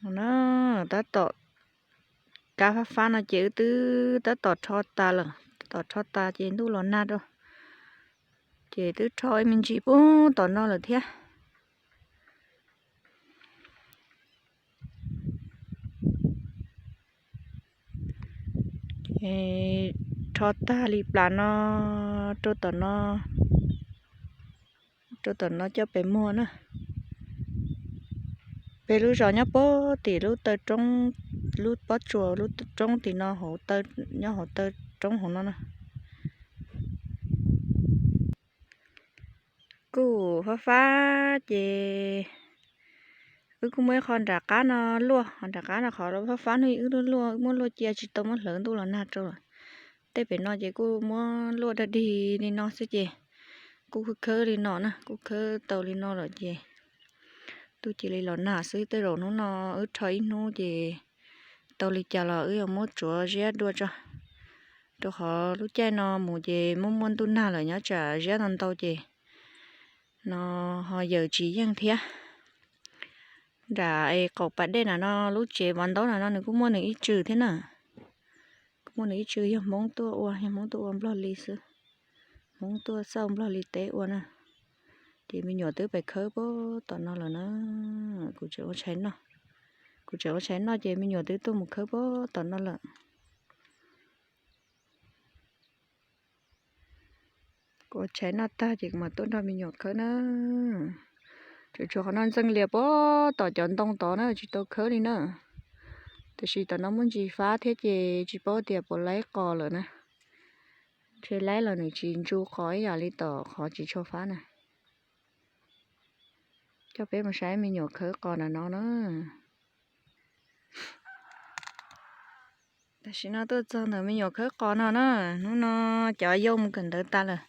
No na, tab tom kab fab fab no ces wb twb tab tom rho tas lawm, tab tom rho tas ces ntuj los nag rau, ces twb rho ib me ntsis puag tom no lawm thiab. Rho tag li plas no rau tom no, rau tom no coj pem muag na. Peb lub zos nyob puag tim lub taw roob, lub pob tsuas lub roob tim no, nyob hauv taw roob hauv no na. Kuj fab fab ces wb kuj muab ib qho nram qab no luaj, qhov nram qab no qhov fab fab no wb luaj luaj, wb muab luaj cia tsis tau muab hlawv, ntuj los nag rau lawm. Tej pem no ces kuj muab luaj dog dig li no xwb ces kuj khawb khawb li no na, kuj khawb tau li no lawm ces ntuj cia li los nag xwb. Tej zaum hnub no wb rho ib hnub ces tau li cas los wb yuav muab tsuav ziab dua tso, rau qhov lub caij no mus ces muaj muaj ntuj nag lawm, nyob tsam ziab ntau ntau ces no ho yawm tsis yeej thiab. Nram es qaum pas dej na no, lub tsev vov ntaub na no nws kuj muaj nws ib tswm thiab na. Kuj muaj nws ib tswm, yog Hmoob tuaj ua, yog Hmoob tuaj ua Nplog li xwb. Hmoob tuaj xauj Nplog li teb ua na. Ces me nyuam twb pais khawb puag tom no lawm na. Kuv tseem ua tshais noj, kuv tseem ua tshais noj ces me nyuam twb tuaj mus khawb puag tom no lawm. Kuv ua tshais noj tag ces kuv mam tuaj nrog me nyuam khawb na. Tseem tshuav qhov no ntxeej lias puag tom cov ntoo tod na, tsis tau khawb li na. Tiam sis tom no muaj ntsis fab thiab ces tsis paub tias puas laib qos lawm na. Ntshe laib los nws tsis ntsu qos ib yam li tom qhov tsis tshua fab na. Coj peb mus saib me nyuam khawb qos na no na. Tam sim no tuaj txog ntawm me nyuam khawb qos no na. Hnub no cov yau mus kawm ntawv tas lawm,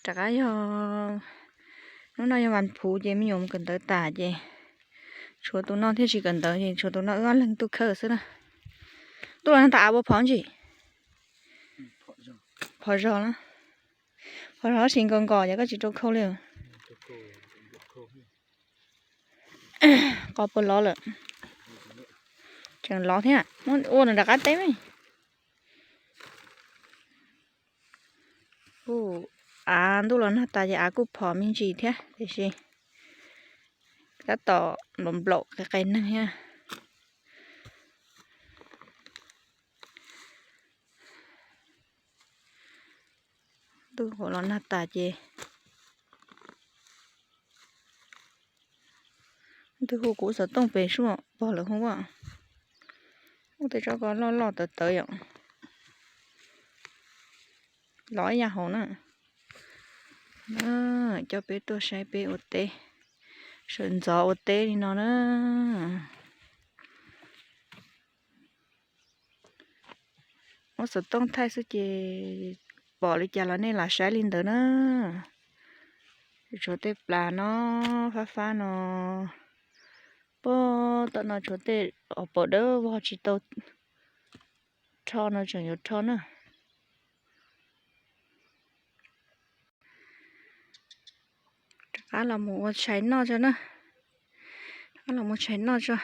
rov qab yog, hnub no yog vas phuv ces me nyuam mus kawm ntawv tas ces tshuav tus no thiaj tsis kawm ntawv ces tshuav tus no wb ob leeg tuaj khawb xwb na. Tuaj los nag tas av ua phov ntsis, phov zog na, phov zog tab sis nkos nkos ces koj tsis rau khau li. Qos puas lov lawm? Tseem lov thiab, muab ua nram qab teb me. Kuj, av ntuj los nag tas ces av kuj phom me ntsis thiab tiam sis tab tom nplaum nplaum qis qis neeg thiab. Ntuj los nag tas ces twb hu kuv xov tooj pem sua pog lawm hu ua, ua tej tsob ko loj loj tawv tawv yom, los ib yam hauv na. Coj peb tuaj saib peb ua teb, sawv ntxov ua teb li no na. Muab xov tooj thaij xwb ces pom li cas los nej lam saib li ntawd na. Tshuav tej plas no, fab fab no, puag tom no tshuav tej os pom dawb vog tsis tau rho no tseem yuav rho na. Rov qab los mus ua tshais noj tso na. Rov qab los mus tshais noj tso.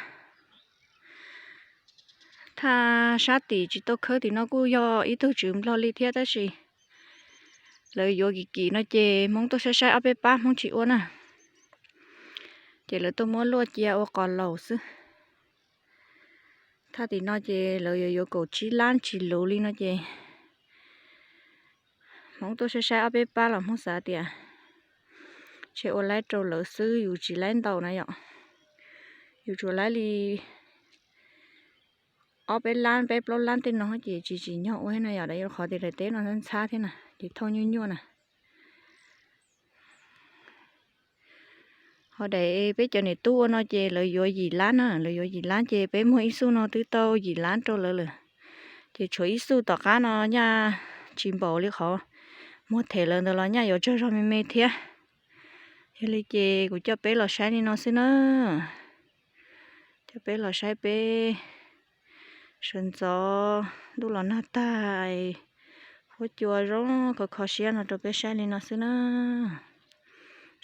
Thaj sab tim tsis tau khawb tim no kuj yog ib tug tswv Nplog li thiab tab sis lawv yuav kim kim no ces Hmoob tuaj saib saib ob peb pab Hmoob tsis ua na, ces lawv tuaj muab luaj cia ua qos laus xwb. Thaj tim no ces lawv yuav yuav kaum tsib lab tsis luv li no ces Hmoob tuaj saib saib ob peb pab los Hmoob xav tias ntshe ua laib rau lawv xwb, yus tsis laib ntau na yom. Yus tsuas laib li ob peb lab, peb plaub lab tej no ces tsis tsim nyog ua thiab na yom, rau qhov tias daim teb no ntxhab thiab na, ces thauj nyuaj nyuaj na. Ho daim peb cov niam tub ua no ces lawv yuav yim lab na, lawv yuav yim lab ces peb muag ib xuj no twb tau yim lab rau lawv lawm. Ces tshuav ib xuj tom qab no nyaj tsis npaum li qhov muag them lawv ntawd los nyaj yuav tsawg zog me me thiab. Yog li ces kuv coj peb los saib li no xwb na. Coj peb los saib peb sawv ntxov ntuj los nag tag, huab cua zoo kho kho siab no rau peb saib li no xwb na.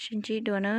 Sib ntsib dua na.